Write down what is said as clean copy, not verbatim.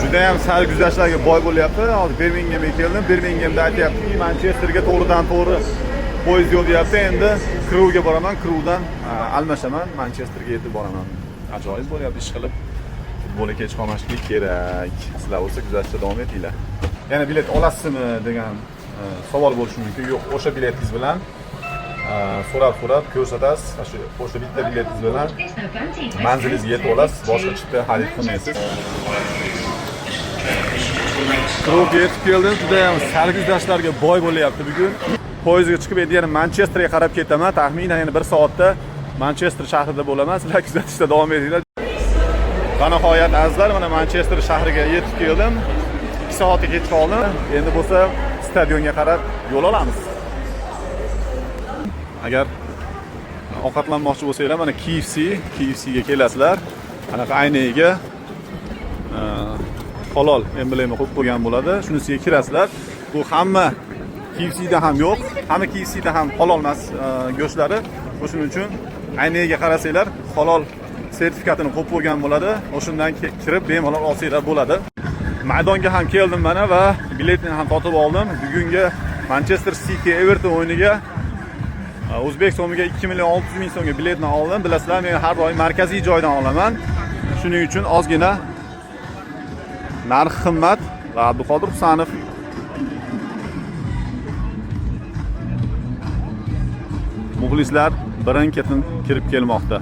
Judayam sarguzashtlarga boy bo'lyapti. Hozir Birminghamga keldim. Birminghamda aytyaptiki, Manchesterga to'g'ridan to'g'ri poyezd yo'q deyapti. Endi Kruvga boraman, Kruvdan almashaman, Manchesterga yetib boraman. Ajoyib bo'lyapti ish qilib. Futbolga kech qolmaslik kerak. Sizlar bo'lsa kuzatishda davom etinglar. Yana bilet olasizmi degan savol bo'lishi mumkin. Yo'q, o'sha biletingiz bilan so'rab-so'rab ko'rsatasiz. Shu o'sha bitta biletingiz bilan manzilingizga yetib olasiz. Boshqa chipta xarid qilmaysiz. Kruvga yetib keldim. Juda ham sarguzashtlarga boy bo'lyapti bugun. Poyezdga chiqib endi yana Manchesterga qarab ketaman. Taxminan yana 1 soatda Manchester shahrida bo'laman. Sizlar kuzatishda davom etinglar. Va nihoyat azizlar, mana Manchester shahriga yetib keldim. 2 soatga kech qoldim. Endi bo'lsa stadionga qarab yo'l olamiz. Agar ovqatlanmoqchi bo'lsanglar, mana KFC, KFC ga kelasizlar. Anaqa aynagiga halol emblema qo'yib qo'ygan bo'ladi. Shunisiga kirasizlar. Bu hamma KFCda ham yo'q. Hamma KFCda ham halol emas go'shtlari. O'shuning uchun aynagiga qarasanglar, halol sertifikatini qo'yib qo'ygan bo'ladi. O'shundan kirib bemalol olsanglar bo'ladi. Maydonga ham keldim mana va biletni ham sotib oldim. Bugungi Manchester City Everton o'yiniga o'zbek so'miga 2 million 600 ming so'mga biletni oldim. Bilasizlar, men har doim markaziy joydan olaman. Shuning uchun ozgina narxi qimmat va Abduqodir Husanov muxlislar birin-ketin kirib kelmoqda.